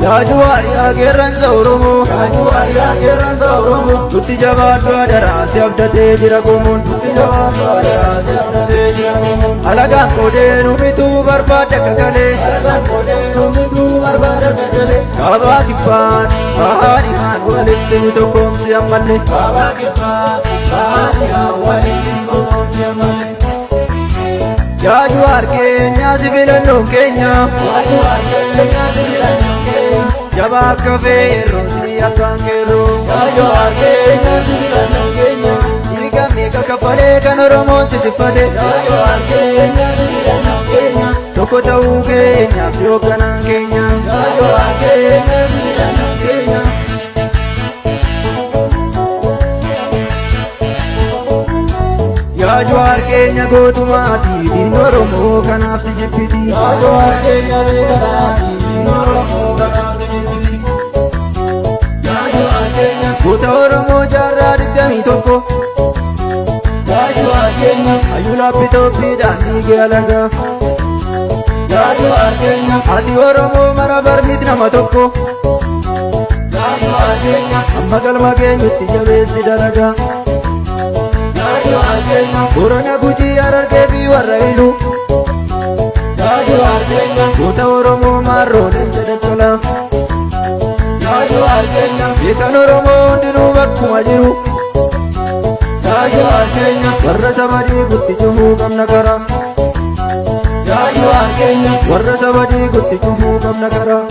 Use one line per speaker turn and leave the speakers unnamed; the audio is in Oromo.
Yaa Jawaar yaa qeerransa Oromoo.
Yaa Jawaar yaa qeerransa Oromoo.
Nutti jabaadhu adaraa si abdatee jira qomoon.
Nutti jabaadhu adaraa si abdatee jira qomoon.
Alagaan qoodee nu bituu barbaadda kakalee.
Alagaan qoodee nu bituu barbaadda kakalee.
Kaabaa kibbaan bahaa dhihaan walitti nu tokkoomsi ammallee.
Kaabaa kibbaan bahaa dhihaan walitti nu tokkoomsi ammallee.
Yaa Jawaar keenya si filannoon keenya.
Yaa Jawaar keenya si filannoon keenya.
Jabaa akka feerroo si akkaan qeerroo.
Yaa Jawaar keenya si filannoon keenya.
Dhiiga meeqa kaffalee kan Oromoon si tiffate.
Yaa Jawaar keenya si filannoon keenya.
Tokko ta'uu keenyaaf hoogganaan keenya.
Yaa Jawaar keenya si filannoon keenya.
Yaa Jawaar keenya gootumaati diinni Oromoo kanaaf si jibbiti.
Yaa Jawaar keenya beekamaati diinni Oromoo kanaaf si jibbiti. Yaa Jawaar keenya.
Goota Oromoo jaarraa 21.
Yaa Jawaar keenya.
Hayyuu laappitooppiidhaan dhiigee alagaa.
Yaa Jawaar keenya.
Ati Oromoo mara barmit nama tokko.
Yaa Jawaar keenya.
Amma galma keenyatti jabeessi dalagaa.
Yaa Jawaar keenya.
Boorana Gujii Harargee fi warra Iluu.
Yaa Jawaar keenya.
Goota Oromoo maarroo leenca daldalaa.
Yaa Jawaar keenya.
Beekan Oromoo hundinuu bakkuma jiru.
Yaa Jawaar keenya.
Warra saba diigutti cufuu qabna karaa.
Yaa Jawaar keenya.
Warra saba diigutti cufuu qabna karaa.